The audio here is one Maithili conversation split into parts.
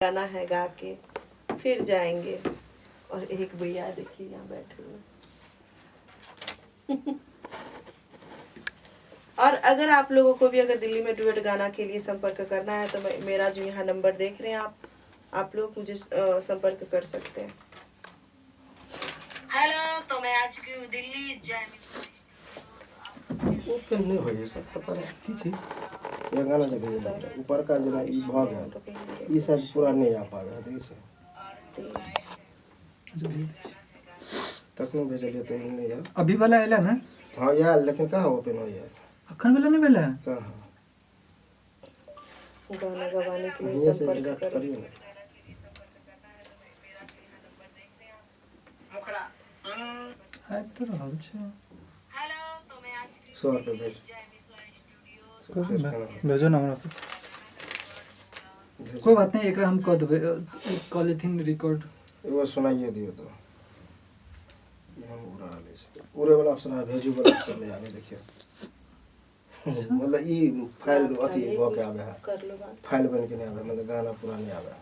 गाना है, गा के फिर जाएंगे। और एक भैया देखिए यहाँ बैठे हुए। और अगर आप लोगों को भी अगर दिल्ली में डुएट गाना के लिए संपर्क करना है तो मेरा जो यहाँ नंबर देख रहे हैं आप लोग मुझे संपर्क कर सकते हैं। हेलो, तो मैं आ चुकी हूँ दिल्ली। जय ओपन नहि होइ छै, पता नहि। की छै? ये गाना जे भेजल रहै, ऊपरका जेना ई भऽ गेल, ई शायद पूरा नहि आ पाबै है, देखै छै। अच्छा, भेज दै छी। तखनो भेजलियै तऽ नहि आयल। अभी वाला एला ने? हँ, आयल, लेकिन कहाँ ओपन होइए। अखन वाला नहि भेलै? कहाँ। गाना गवाने के लिए हियाँ से संपर्क डायरेक्ट करें। करियौ ने। आबि तऽ रहल छै। हेलो, तो मैं आ चुकी 100 रुपये भेज। हूँ फेर केना होत? भेजो ने हमरा पर। भेजो। कोई बात नहीं, एकरा हम कऽ देबै, कऽ लेथिन रिकॉर्ड। एगो सुनाइए दियौ तऽ ई हम उड़ा लै छी। उड़े वाला ऑप्शन आ भेजू वाला ऑप्शन नहि आबै, देखियौ। मतलब ई फाइल बात अथी करिए भऽ कि के आबै है। कर लो बात। फाइल बनि के नहि आबै, मतलब गाना पूरा नहि आबै।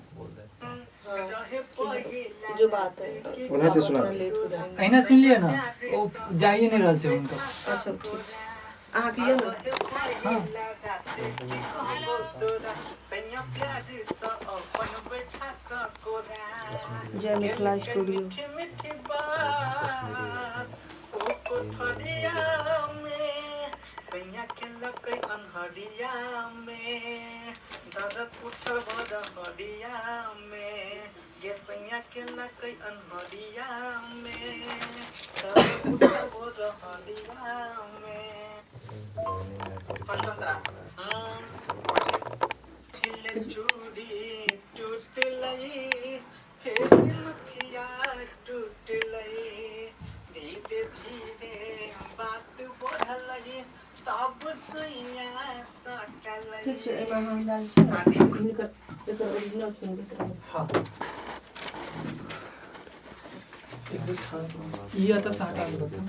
हाँ, जो बात है। ओनाहिते पापा सुना थोड़ा दे। लेट हो जाएंगे। अहिना सुनलियै ने, ओ जाइए नहि रहल छै हुनकर। अच्छा, ठीक। अहाँके यऽ ने? हँ। जय मिथिला स्टूडियो। ठीक छै, एहिमे हम जाइ छी ने, हिनकर एकर ओरिजिनल सुनबैत रहब। हँ, एक बेर ई एतऽ से हटा देबै।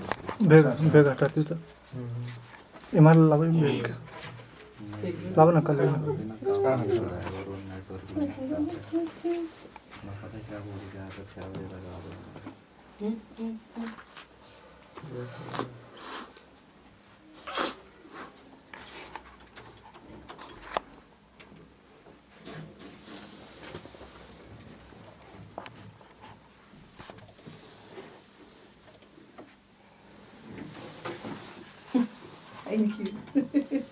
भेग भेग हटा दियौ तऽ इम्हर लाबै भेग के। एक बेर। लाबऽ ने कल। हँ। Thank you.